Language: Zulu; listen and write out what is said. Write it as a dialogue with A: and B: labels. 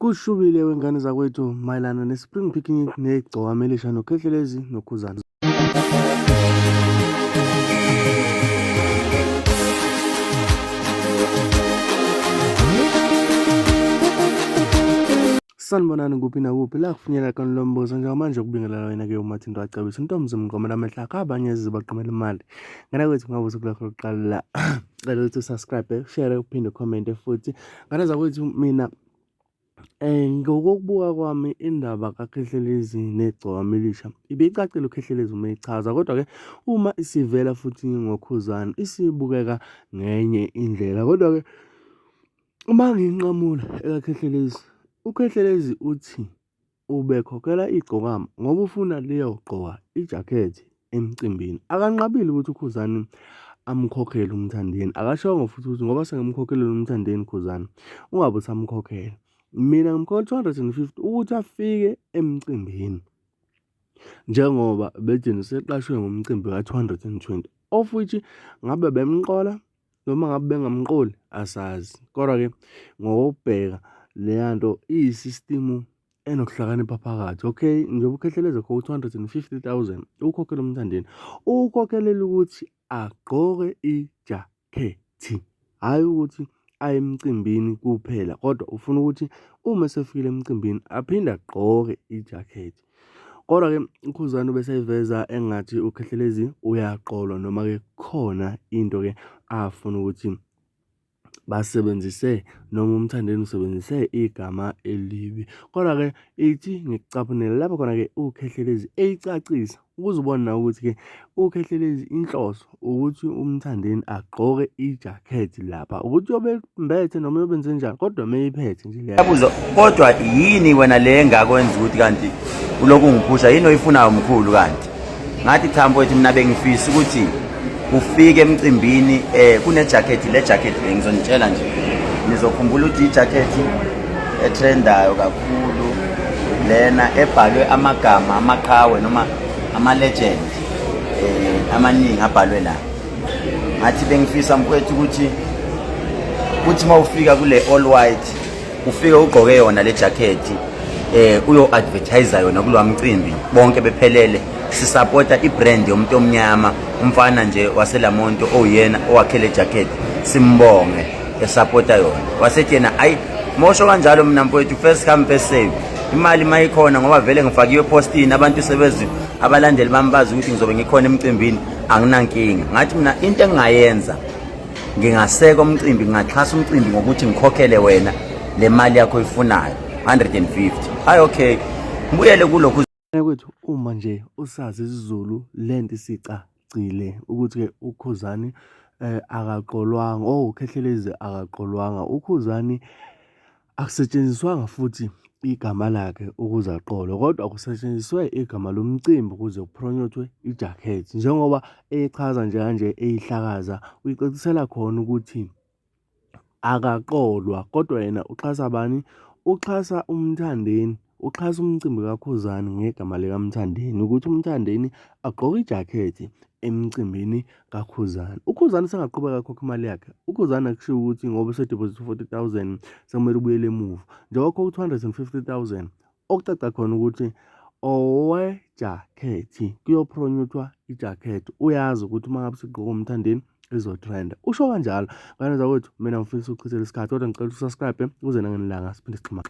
A: Kushubile wengane zakwethu mayelana ne-Spring Picnic negcokama elisha noKhehlelezi noKhuzani. Sanibonani kuphi nakuphi la kufinyela khona lo mbuzo njengamanje ukubingelela wena ke uMathinto acebisa intombi zimqomela amehlo akhe abanye ezibaqomela imali. Ngane kwethu ngabe usuku lakho lokuqala la. Cela ukuthi usubscribe, share uphinde comment futhi. Ngane zakwethu mina ngokokubuka kwami indaba kaKhehlelezi negcokama elisha ibicacile uKhehlelezi uma echaza kodwa-ke uma isivela futhi ngoKhuzani isibukeka ngenye indlela kodwa-ke uma nginqamula ekaKhehlelezi uKhehlelezi uthi Ubekhokhela igcokama ngoba ufuna liyogqoka ijakhethi emcimbini. Akanqabile ukuthi uKhuzani amkhokhele uMthandeni. Akashongo futhi ukuthi ngoba sengimkhokhelile uMthandeni Khuzani, ungabe usamkhokhela. Mina ngimkhokhela 250 ukuthi afike emcimbini. Njengoba bethi useqashwe ngomcimbi ka-220 of which ngabe bemqola noma ngabe bengamqoli asazi kodwa-ke ngokubheka leya nto iyisistimu enokuhlakanipha phakathi okay njengoba ukhehleleze khokha u-250 000 ukhokhele umthandeni ukhokhelela ukuthi agqoke ijakhethi hhayi ukuthi aye emcimbini kuphela kodwa ufuna ukuthi uma esefikile emcimbini aphinde agqoke ijakhethi Kodwa-ke uKhuzani ubeseyiveza engathi uKhehlelezi uyaqolwa noma-ke kukhona into-ke afuna ukuthi basebenzise noma uMthandeni usebenzise igama elibi. Kodwa-ke ithi ngikucaphunele lapho khona-ke uKhehlelezi eyicacisa ukuze ubone nawe ukuthi-ke uKhehlelezi inhloso ukuthi uMthandeni agqoke ijakhethi lapha ukuthi uyobe mbethe noma uyobe enzenjani kodwa meyiphethe nje leyo
B: Yabuza kodwa yini wena le engakwenza ukuthi kanti ulokhu ungiphusha yini oyifunayo mkhulu kanti ngathi cha mfowethu mina bengifisa ukuthi ufike emcimbini eh kune jacket le jacket le ngizonitshela nje nizokhumbula ukuthi ijacket etrendayo kakhulu lena ebhalwe amagama amaqhawe noma ama legend eh amaningi abhalwe la ngathi bengifisa mfowethu ukuthi kuthi uma ufika kule all white ufike ugqoke yona le jacket eh uyo advertise yona kulowa mcimbi bonke bephelele sisupporta ibrand yomuntu omnyama umfana nje waselamonto owuyena owakhe le jacket simbonge esupporta yona wasethi yena ayi mosho kanjalo mina mfowethu first come first save imali mayikhona ngoba vele ngifakiwe epostini abantu sebezi abalandeli bami bazi ukuthi ngizobe ngikhona emcimbini anginankinga ngathi mina into engingayenza ngingaseka umcimbi ngingaxhasa umcimbi ngokuthi ngikhokhele wena le mali yakho oyifunayo 150 hayi okay ngibuyele kulokhu
A: kwethu uma nje usazi isiZulu lento isicacile ukuthi-ke uKhuzani akaqolwanga oh uKhehlelezi akaqolwanga uKhuzani Akusetshenziswanga futhi igama lakhe ukuze aqolwe kodwa kusetshenziswe igama lomcimbi ukuze kuphronyuthwe ijakhethi. Njengoba eyichaza nje kanje eyihlakaza uyicacisela khona ukuthi akaqolwa kodwa yena uxhasa bani? Uxhasa uMthandeni, uxhasa umcimbi kaKhuzani ngegama likaMthandeni ukuthi uMthandeni agqoke ijakhethi emcimbini kaKhuzani. UKhuzani usengaqhubeka akhokhe imali yakhe. UKhuzani akushiwo ukuthi ngoba usedeposit u-40 000 sekumele ubuyele emuva. Njengoba khokha u-250 000 okucaca khona ukuthi owejakhethi kuyopronyuthwa ijakhethi. Uyazi ukuthi uma ngabe sigqoka uMthandeni izotrenda. Usho kanjalo. Ngane zakwethu mina ngifisa ukuchithela isikhathi kodwa ngicela usubscribe ukuze nangenilanga siphinde sixhumane.